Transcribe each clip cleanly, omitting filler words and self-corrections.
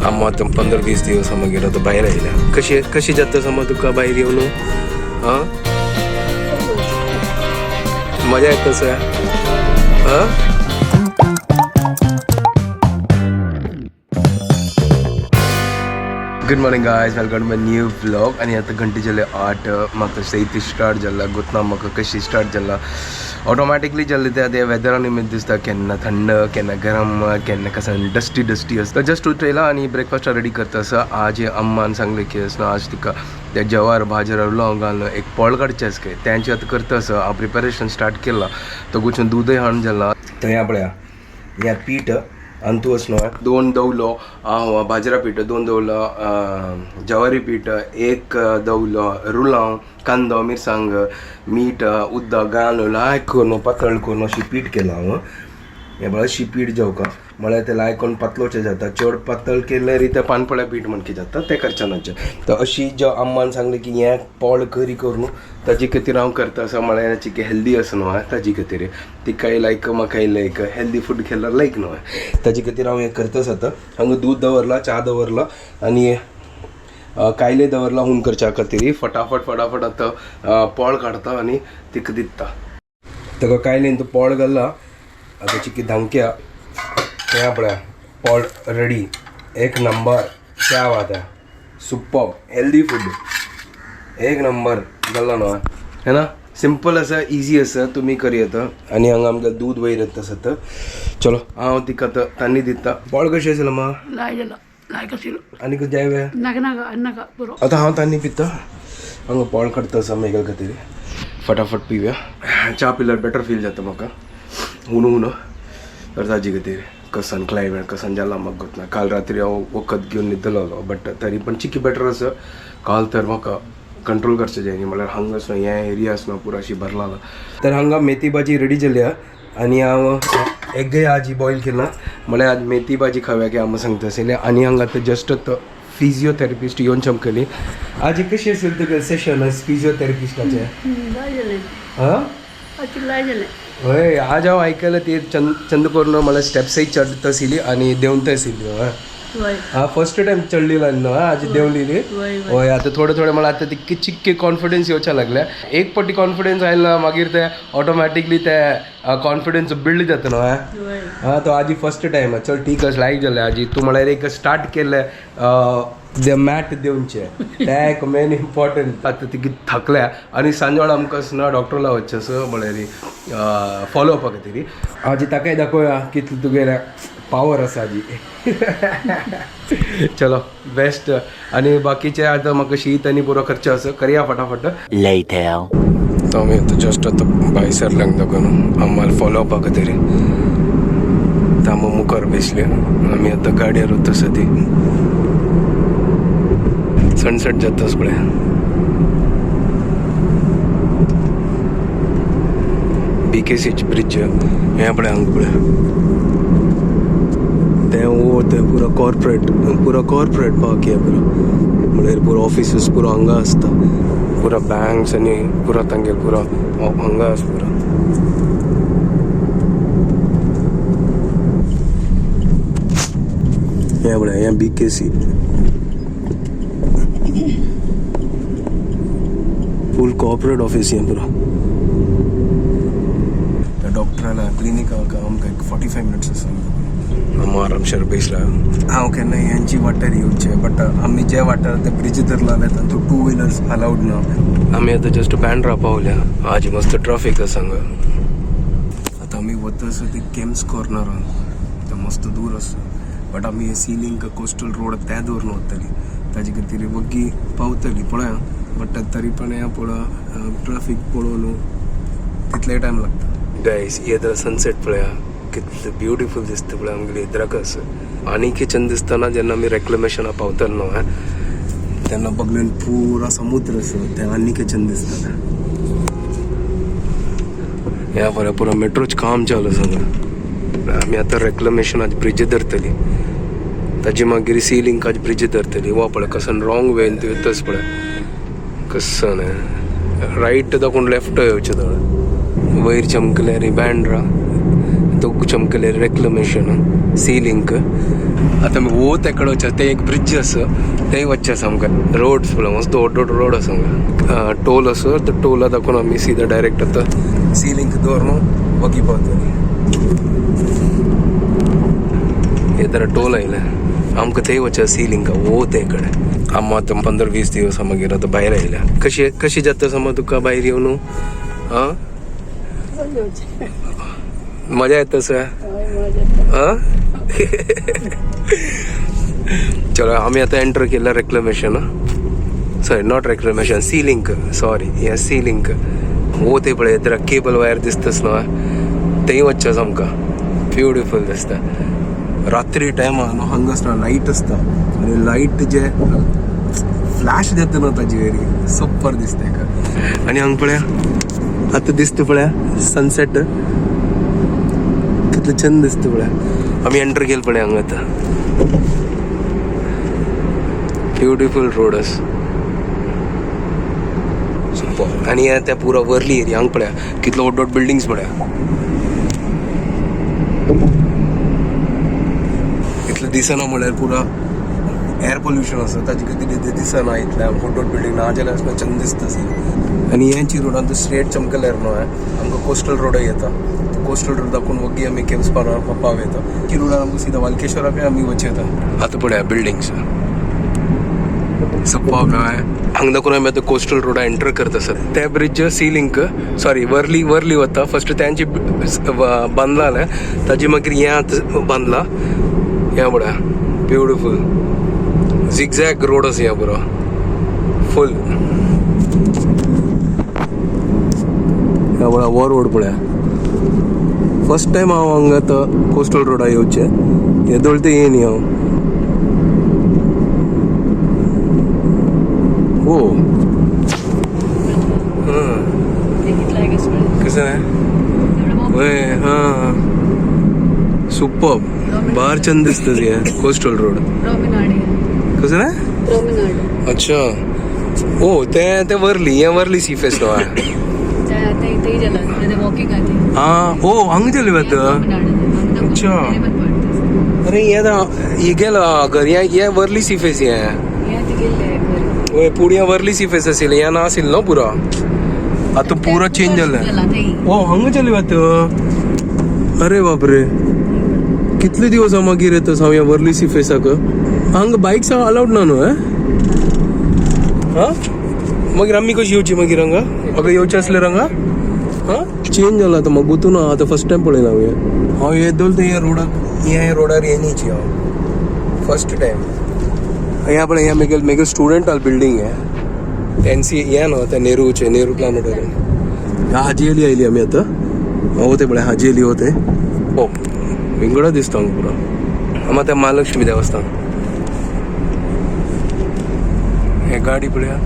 अम्मा आतां 15-20 दिवस मागीर आतां भायर आयल्या. कशी कशी जाता समज तुका भायर येवन? हां, मजा येता सर? हां. Good morning guys, welcome to my new vlog. आनी आतां घंटे जाले 8. म्हाका सैत स्टार्ट जाला गोतना, म्हाका कशी स्टार्ट जाला ऑटोमॅटिकली जाल्ले ते. आतां वेदरा निमित्त दिसता, केन्ना थंड केन्ना गरम केन्ना कसा डस्टी डस्टी आसता. जस्ट उठयला आनी ब्रेकफास्ट रेडी करता आसा. आज अम्मान सांगलें की आसना आज तिका ते जवार भाजर लवंग घालून एक पोळ काडचें आसा काय, तेंचे आतां करता आसा. हांव प्रिपेरेशन स्टार्ट केलां. तो गुचून दूदय हाडून जाला. थंय पळया, ह्या पीठ अंतू आस न्हू, 2 दवलो बाजरा पीठ, 2 दवलो जवारी पीठ, 1 दवलो रुलांव, कांदो, मिरसांग, मीठ, उदक घालून लायक करून पातळ करून अशी पीठ केलां हांव. हें पळय, अशी पीठ जेवका म्हळ्यार तें लायक करून पातलोचें जाता. चड पातळ केल्यार तें पानपळ्या पीठ म्हणके जाता, तें करचें नाचें. तर अशी जो अम्मान सांगलें की हें पोळ करी करून ताजे खातीर हांव करता आसा. म्हळ्यार चिके हेल्दी आसा न्हू, ताजे खातीर तिकाय लायक म्हाकाय लायक हेल्दी फूड केल्यार लायक न्हू, ताजे खातीर हांव हें करता आसा. हांगा दूद दवरलां, च्या दवरला आनी कायले दवरला हून करच्या खातीर. फटाफट फटाफट आतां पोळ काडता आनी तिका दिता. ताका कायलेन तो पोळ घालला. आतां चिकी धांक्या. हें पळया, पोळ रेडी, एक नंबर. क्या बात है, सुपर हेल्दी फूड, एक नंबर जाल्लो न्हू, है ना? सिंपल आसा, इजी आसा, तुमी करी येता. आनी हांगा आमकां दूद वयर येता आसा. तर चलो, हांव तिका आतां तान्नी दिता. पोळ कशें आसलें मा? आनी जाय वे? आतां हांव तान्नी पिता. हांगा पोळ काडटा आसा मेगल खातीर. फटाफट पिवया. च्या पिल्यार बेटर फील जाता म्हाका, हुनू हुनू. तर ताजे खातीर कसन क्लायमेट कसन जाला म्हाका गोतना. काल रात्री हांव वखद घेवन न्हिदलेलो, बट तरी पण चिकी बेटर आसा. काल तर म्हाका कंट्रोल करचें जाय न्ही, म्हळ्यार हांगा आसना हें एरिया आसना पुरा अशी भरला. तर हांगा मेथी भाजी रेडी जाल्या आनी हांव एगय आज बॉयल केला, म्हळ्यार आज मेथी भाजी खावया की आमी सांगता आशिल्लें. आनी हांगा आतां जस्ट फिजियोथेरपिस्ट येवन चमकली. आज कशी असेल तुगेलें सेशन फिजियोथेरपिस्टाचें? हां, हय, आज हांव आयकलें ती चंद्रकोर म्हळ्यार स्टेप्सय चडटा आशिल्ली आनी देंवता आशिल्ली. हय, हा, फर्स्ट टायम चडली न्हू आज, देंवलेली? हय. आतां थोडे थोडे म्हळ्यार आतां तितके चिक्के कॉन्फिडन्स येवच्या लागले. एक पट्टी कॉन्फिडन्स आयला मागीर ते ऑटोमॅटिकली ते कॉन्फिडन्स बिल्ड जाता न्हू. हां, तो आजी फर्स्ट टायम. चल ठीक आसा, लायक जालें. आजी तूं म्हळ्यार एक स्टार्ट केलें ते मॅट दिवचें, तें एक मेन इम्पॉर्टंट. आतां ती थकल्या आनी सांजवेळा आमकां आसना डॉक्टरला वचचें आसा, म्हळ्यार फॉलोअपा खातीर. आजी ताकाय दाखोवया कितलें तुगेलें पावर आसा आजी. चलो, बेस्ट. आनी बाकीचे आतां म्हाका शीत आनी पुरो खर्च आसा, करया फटाफट. तो आमी आतां जस्ट आतां भायर सरल्यांक दाखोवन आम्हाला फॉलोअपा खातीर. आतां आमी मुखार बसले, आमी आतां गाडयेर वता आसा. ती सनसेट जाता पळय. BKC bridge हें पळय, हांगा पळय तें वो तें पुरो कॉर्पोरेट, पुरो कॉर्पोरेट पार्क हें पुरो, म्हळ्यार पुरो ऑफिसीस पुरो हांगा आसता, पुरो बँक्स आनी पुरो तांगेर पुरो हांगा आसा पुरो. हें पळय, हें BKC फूल कॉर्पोरेट ऑफिस हें पुरो. डॉक्टराला क्लिनिक आमकां एक 45 मिनट्स आसा. आमी आरामशीर बेसला. हांव केन्ना हेंची वाटेर येवचें, बट आमी जे वाटेर ते ब्रिज धरला जाल्यार तातूंत टू व्हिलर्स अलावड ना. आमी आतां जस्ट बँड्रा पावल्या. आज मस्त ट्राफीक आसा हांगा. आतां आमी वता आसा ते केम्स कॉर्नरान, ते मस्त दूर आसा, बट आमी सी लिंक कोस्टल रोड त्या दवरून वतली, ताजे खातीर वग्गी पावतली पळया. बट तरी पण हें पळय, ट्राफीक पळोवन तितले टायम लागता. गायस, येदर सनसेट पळया, कितलें ब्युटिफूल दिसता पळय. आमगेली एद्राक आसा आनी चंद दिसतना जेन्ना आमी रेक्लमेशना पावतले न्हू तेन्ना बगलेन पुरा समुद्र आसा, तें आनी चंद दिसता. ह्या बरें पुरो मेट्रोच काम चालू आसा. आमी आतां रेक्लमेशनाच ब्रिज धरतली, ताजे मागीर सी लिंकाच ब्रिज धरतली. वा पळय कसन रॉंग वेन तूं येतच पळय, कसन रायट दाखोवन लेफ्ट येवचें थोडें वयर चमकले रे बँड्रा. दोग चमकले रेक्लमेशन सी लिंक. आतां आमी वो तेकडे वचता, ते एक ब्रिज आसा, थंय वचचें आसा आमकां. रोड पळय, मस्त व्हड व्हड रोड आसा हांगा. टोल आसा, तो टोला दाखोवन आमी सीधा डायरेक्ट आतां सी लिंक दवरून वगी पावतली. हे तर टोल आयले, आमकां थंय वचचें सी लिंक वो ते कडेन. आम आतां 15-20 दिवस मागीर आतां भायर आयल्या. कशी कशी जाता समज तुका भायर येवन? आं, मजा येता सर? आं, चलो, आमी आतां एंटर केला reclamation, sorry, not reclamation, sea link, sorry. हे सी लिंक वो ते पळय, तर केबल वायर दिसतस न्हू, थंय वचचें आसा आमकां. ब्युटिफूल दिसता रात्री टायमार न्हू, हांगा आसता लायट आसता आनी लायट जे फ्लॅश जाता न्हू ताजेर, सुपर दिसता एका. आनी हांगा पळया, आतां दिसता पळया सनसेट, कितलें चंद दिसता पळया. आमी एंटर केलं पळय हांगा आतां. ब्युटिफूल रोड आसा, सुपर. आनी हे त्या पुरा वर्ली एरिया हांगा पळया, कितलो व्हड व्हड बिल्डिंग्स पळया. इतलें दिसना म्हळ्यार पुरा एअर पोल्युशन आसा, ताजे खातीर ते दिसना इतलें व्हड व्हड बिल्डींग. ना जाल्यार आसल्यार चंद दिसता सीन. आनी हेंची रोडान तूं स्ट्रेट चमकल्यार न्हू, आमकां कोस्टल रोड येता. कोस्टल रोड दाखोवन वग्गी आमी केम्स पाव येता. की रोडान आमकां सीधा वालकेश्वराकय आमी वचूं येता. आतां पळया बिल्डिंग्स, सुपर. हांगा दाखोवन आमी आतां कोस्टल रोडा एंटर करता आसात. ते bridge sea link, sorry, Worli, Worli वता फर्स्ट त्यांची बांदला, ताजी मागीर हें आतां बांदला. हें पळया, ब्युटिफूल झिगझॅग रोड आसा ह्या पुरो फूल. ह्या पळया, हो रोड पळया. फर्स्ट टायम हांव हांगा आतां कोस्टल रोडा येवचें, येदोळ ते येयनी हांव. हो, कसं आहे? वय, हां, सुपर, बार चंद दिसतं हे कोस्टल रोड. कसं ना? अच्छा, ओ ते ते वर्ली, हे वर्ली सी फेस न्हू? हां, ओ हांगा चली वता. अच्छा, अरे हे हे गेला घर, हे हे वर्ली सी फेस. हे वय, पूण हे वर्ली सी फेस आशिल्लें, हें ना आशिल्लें न्हू पुरो, आतां पुरो चेंज जालें. ओ हांगा चली वता. अरे बापरे, कितले दिवस मागीर येता हांव ह्या वर्ली सी फेसाक. हांगा बायक्स अलाउड ना न्हू? हां, मागीर आमी कशी येवची मागीर हांगा? अगं येवचें आसल्यार हांगा? हां, चेंज जाला आतां, म्हाका गोतू ना. आतां फर्स्ट टायम पळयला हांव हें. हांव येदोळ ते ह्या रोडाक, ह्या रोडार येनीची हांव फर्स्ट टायम. ह्या पळय, ह्या मेगेल मेगेल स्टुडंट आल बिल्डींग हें एन सी हें न्हू, तें नेहरूचें, नेहरू प्लॅनेटोरियम. ह्या हाजी अली आयली आमी आतां. हो ते पळय, हाजी अली हो ते. ओ विंगडो दिसता हांगा पुरो. आमी आतां महालक्ष्मी देवस्थान. हे गाडी पळया,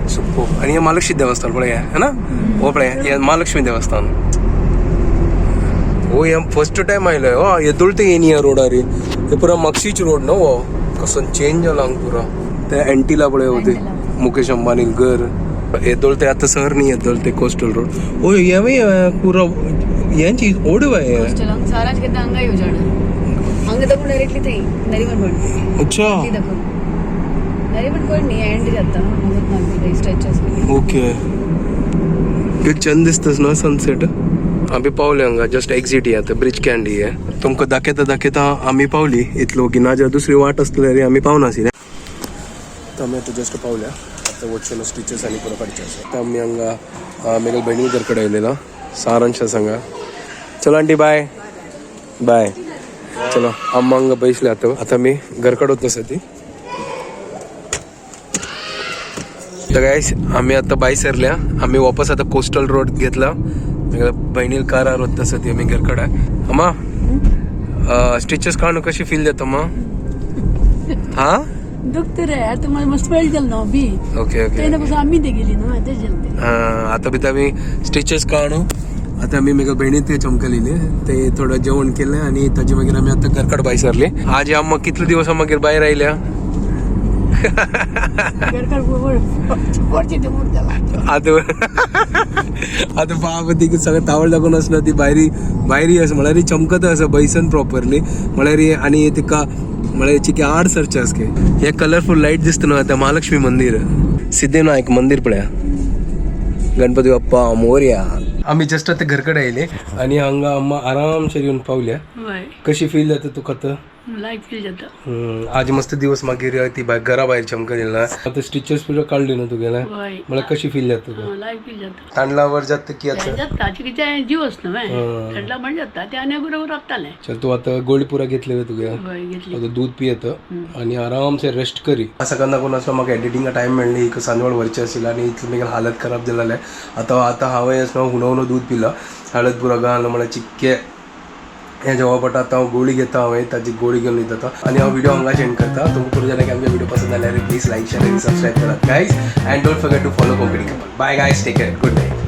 सुपर. आनी हें महालक्ष्मी देवस्थान पळया, है ना? हो पळय, हें महालक्ष्मी देवस्थान. हो, हें फर्स्ट टायम आयलो. हो येदोळ ते येयनी ह्या रोडार. हे पुरा मक्षीच रोड न्हू हो, कसो चेंज जाला हांगा पुरो. ते एंटीला पळय, हो ते मुकेश अंबानी घर. येदोळ ते आतां सर न्ही, येदोळ ते कोस्टल रोड. ओ हें पुरो हेंची ओड हें. सारांश घेता हांगा येवं जाणा, हांगा दाखोवन डायरेक्टली थंय नरीमन पॉयंट. अच्छा. दाखोवन नरीमन पॉयंट न्ही, एंड जाता मागीर स्ट्रेच आसा. ओके, कित चंद दिसतस ना सनसेट. आमी पावले हांगा, जस्ट एक्झिट आतां ब्रिज कॅन्डी. हे तुमकां दाखयता दाखयता आमी पावली इतलो की ना जाल्यार दुसरी वाट आसतली आमी पावनासली. तर आमी आतां जस्ट पावल्या. आतां वचून स्टिचेस आनी पुरो काडचे आसा. आतां आमी हांगा मेगेल भयणी घर कडेन आयलेलो. सारांश आसा हांगा. चलो आंटी, बाय बाय. चलो, अम्मा हांगा बैसले. आतां आतां आमी घर कडेन वता ती. तर गायस, आम्ही आता बाय सरल्या. आम्ही वापस आता कोस्टल रोड घेतला. बहिणील कार वता आसा ती. आमी घरकडे. अम्मा, स्टिचेस काडून कशी फील जाता अम्मा? हा, दुखते रे आता मला मस्त वेळ जालो न्हू बी. Okay okay. तेन्ना पासून आमी ते गेली न्हू, आतां जालें. आता बी आमी स्टिचेस काडू. आता आमी म्हाका भयणी ते चमकलेली, ते थोडं जेवण केलें आनी ताजे मागीर आमी आतां घरकड भायर सरली. आज अम्मा कितले दिवस मागीर भायर आयल्या. घरकार वरचे ते मूर जाला. आता आता बाप ती सगळं तावळ दाखवून असलं ती भायरी भायरी असं म्हळ्यार चमकत असं बैसन प्रॉपरली म्हळ्यार आणि तिका म्हळ्यार चिके आड सरचे असके. हे कलरफुल लाईट दिसता न्हू आतां महालक्ष्मी मंदिर, सिद्धिविनायक मंदिर पळया, गणपती बाप्पा मोरया. आम्ही जस्ट आता घरकडे आयले आणि हांगा अम्मा आरामशीर येऊन पावल्या. वय. कशी फील जाता तुका आतां? लायक फील जाता. आज मस्त दिवस, मागीर ती घरा भायर चमकत येयला. आतां स्टिचर्स पुरो काडली न्हू तुगेले? वय. म्हळ्यार कशी फील जाता तुका? लायक फील जाता. तांदळावर जाता की आता? जाता कितें जीव आसना न्हय. हं. थंडा म्हण जाता ते आनी गुरो राबतालें. चल, तू आता गोळी पुरा घेतली वे तुगे? वय, घेतली. आता दूध पियेत आणि आरामसे रेस्ट करी. सकाळ कोण असलो म्हाका एडिटिंगा टायम मेळ्ळी. एक सांजवळ व्हरचे आशिल्ले आनी इतलें मागीर हालत खराब जालें. आतां आतां हांवें असलो हुनो हुनो दूध पिला, हळद पुरा घाल म्हळ्यार चिक्के हें जेवप पडटा. आतां हांव गोळी घेता, हांवें ताजी गोळी घेवन वयता आनी हांव व्हिडिओ हांगाच एंड करता. तुमकां पुरो जाल्यार आमचे व्हिडिओ पसंत जाल्यार प्लीज लायक, शेअर आनी सबस्क्रायब करात guys, and don't forget to follow Konkani Couple. Bye guys, take care, good night.